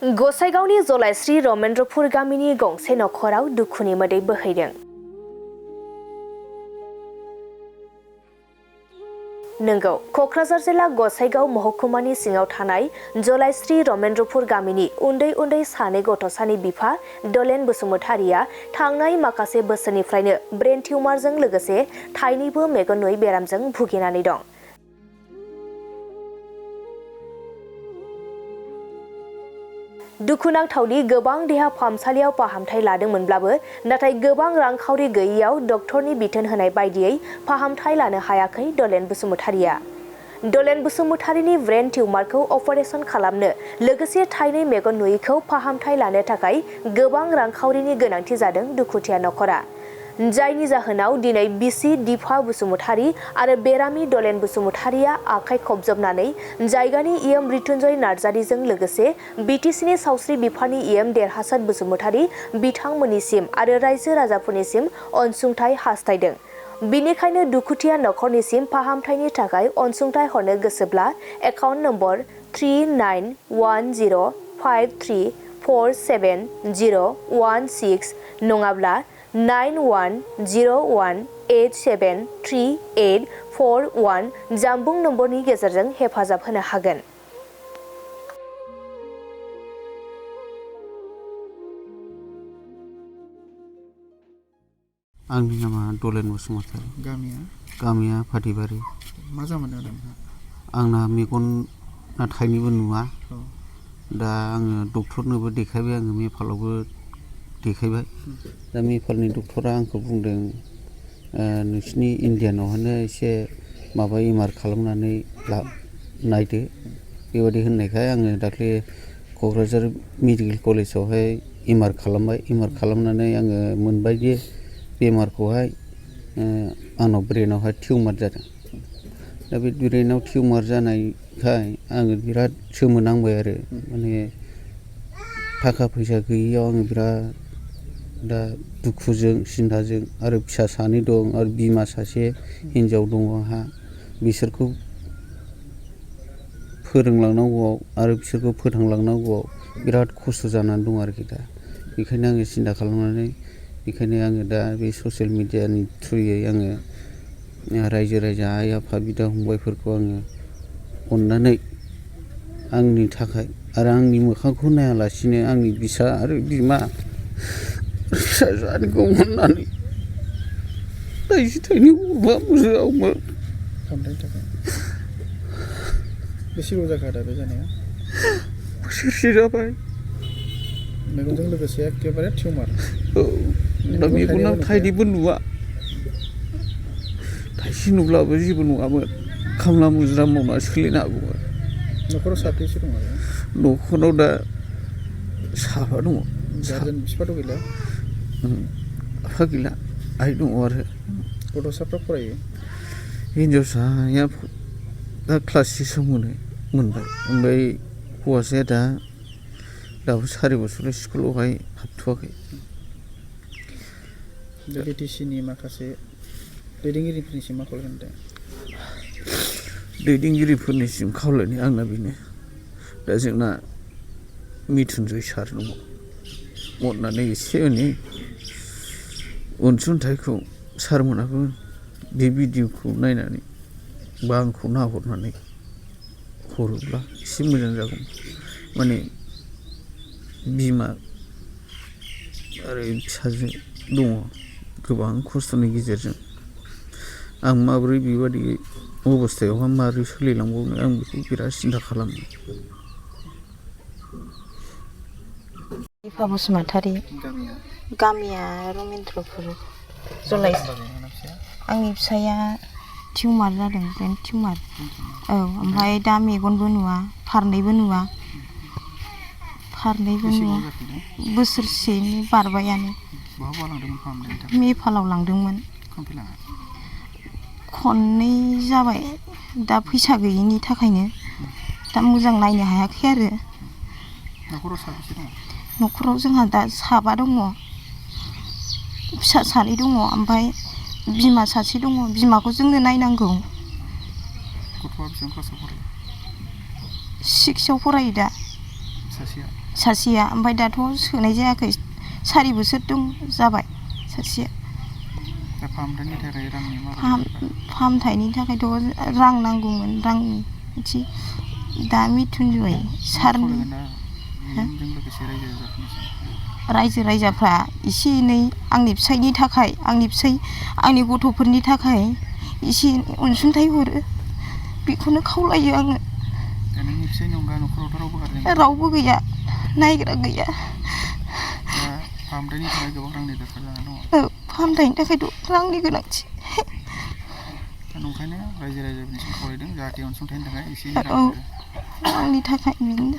गसाइगावनि जलायस्रि रमेन्द्रपुर गामिनि गंसे नख'राव दुखुनि मोदै बोहैदों। नंगौ, क'क्राझार जिल्ला गसाइगाव महकुमानि सिङाव थानाय जलायस्रि रमेन्द्रपुर गामिनि उन्दै उन्दै सानै गथ'सानि बिफा डलेन बसुमतारिया थांनाय माखासे बोसोरनिफ्रायनो ब्रेन टिउमारजों लोगोसे थाइनैबो मेगन नुयै बेरामजों भुगिनानै दं। दुखुनांथावदि गोबां देहा फाहामसालियाव फाहामथाय लादोंमोनब्लाबो नाथाय गोबां रांखावरि गैयैयाव डक्टरनि बिथोन होनाय बायदियै फाहामथाय लानो हायाखै डलेन बसुमतारिया। डलेन बसुमतारिनि ब्रेन टिउमारखौ अपारेशन खालामनो लोगोसे थाइनै मेगन नुयैखौ फाहामथाय लानो थाखाय गोबां रांखावरिनि गोनांथि जादों दुखुथिया नख'रा। जायनि जाहोनाव दिनै बिसि दीपा बसुमतारि आरो बेरामि डलेन बसुमतारिया आखाइ खबजबनानै जायगानि इएम मृत्युंजय नार्जारिजों लोगोसे बिटिसिनि सावस्रि बिफाननि इएम देरहासात बसुमतारि बिथांमोननिसिम आरो रायजो राजाफोरनिसिम अनसुंथाइ हास्थायदों। बिनिखायनो दुखुथिया नख'रनिसिम फाहामथायनि थाखाय अनसुंथाइ हरनो गोसोब्ला एकाउन्ट नम्बर 391053347016 नङाब्ला 9101873841 जानबुं नम्बरनि गेजेरजों हेफाजाब होनो हागोन। आंनि नामा डलेन बसुमतारि। गामिया फाथिबारि। मा जामारदों नोंहा? आंना मेगना थाइनैबो नुवा। दा आङो डक्टरनोबो देखायबाय, आङो मेफालावबो देखायबाय। दा मेफालनि डक्टरा आंखौ बुंदों नोंसिनि इण्डियानावहानो एसे माबा एमआर खालामनानै नायदो, बेबायदि होननायखाय आङो दाख्लै क'क्राझार मेडिकेल कलेजावहाय एमआर खालामबाय। एमआर खालामनानै आङो मोनबाय जे बेमारखौहाय आंनाव ब्रेनावहाय टिउमार जादों। दा बे ब्रेनाव टिउमार जानायखाय आङो बिराद सोमोनांबाय आरो माने थाखा फैसा गैयैयाव आङो बिराद दा दुखुजों सिन्थाजों, आरो फिसा सानै दं आरो बिमा सासे हिन्जाव दङ आंहा। बिसोरखौ फोरोंलांनांगौआव आरो बिसोरखौ फोथांलांनांगौआव बिराद खस्थ' जानानै दं आरोखि दा। बेखायनो आङो सिन्था खालामनानै बेखायनो आङो दा बे ससियेल मिडियानि थ्रुयै आङो रायजो राजा आइ आफा बिदा फंबायफोरखौ आङो अननानै आंनि थाखाय आरो आंनि मोखांखौ नायालासिनो आंनि बिसा आरो बिमा फिसा सानैखौ अननानै थाइसे थाइनै हरबा मोजांमोन। फाहामथायनि थाखाय बेसे गोबाव जाखो आदा बे जानाया? बोसोरसे जाबाय। मेगनजों लोगोसे एखेबारे टिउमार। औ, दा मेगनाव थाइनैबो नुवा। थाइसे नुब्लाबो जेबो नङामोन, खामला मुजिरा मावना सोलिनो हागौमोन। न'खराव साबैसे दं आरो? न'खराव दा साबा दङ। गारजेन बिफाथ' गैला? आफा गैला, आइ दङ आरो। गथ'साफ्रा फरायो? हिन्जावसाया दा क्लास 6 आव मोनबाय। ओमफ्राय हौवासाया दाबो 4 बोसोर स्कुलावहाय हाबथ'वाखै। बे बिटिसिनि माखासे दैदेनगिरिफोरनिसिम मा खावलायगोन दे? दैदेनगिरिफोरनिसिम खावलायनाय आंना बेनो, दा जोंना मृत्युंजय सार दङ, अननानै एसे एनै अनसुंथाइखौ सारमोनाबो बे भिडिअखौ नायनानै बा आंखौ नाहरनानै हरोब्ला एसे मोजां जागौ। माने बिमा आरो फिसाजो दङ, गोबां खस्थ'नि गेजेरजों आं माबोरै बेबादि अबस्थायावहाय माबोरै सोलिलांबावनो आं बेखौ बिराद सिन्था खालामो। दीपा बसुमतारि। गामिया रमेन्द्रपुर जलायस्रि। आंनि फिसाया टिउमार जादों, ब्रेन टिउमार। औ, ओमफ्राय दा मेगनबो नुवा, फारनैबो नुवा। बोसोरसेनि बारबायानो। मेफालाव लांदोंमोन। खननै जाबाय। दा फैसा गैयिनि थाखायनो दा मोजां नायनो हायाखै आरो। न'खराव साबेसे दङ? न'खराव जोंहा दा साबा दङ। फिसा सानै दङ, ओमफ्राय बिमा सासे दङ। बिमाखौ जोंनो नायनांगौ। गथ'आ बेसेबां क्लासाव फरायो? 6 आव फरायो दा। सासेया? सासेया ओमफ्राय दाथ' सोनाय जायाखै 4 बोसोर जाबाय सासेया। दा फाहामथायनि थाखाय रांनि फाहामथायनि थाखायथ' रां नांगौमोन रांनि एसे दा मृत्युन्जय सारनि रायजो राजाफ्रा एसे एनै आंनि फिसायनि थाखाय आंनि गथ'फोरनि थाखाय एसे अनसुंथाइ हरो बेखौनो खावलायो आङो। नोंनि फिसायनि अनगा न'खरावथ' रावबो गारजेन रावबो गैया नायग्रा गैया। दा फाहामथायनि थाखाय गोबां रांनि दरकार जाना दङ। औ फाहामथायनि थाखायथ' रांनि गोनांथि। दा नंखायनो रायजो राजाफोरनिसिम खावलायदों जाहाथे अनसुंथाइनि थाखाय एसे एनै रां हरो। आंनि थाखाय बेनो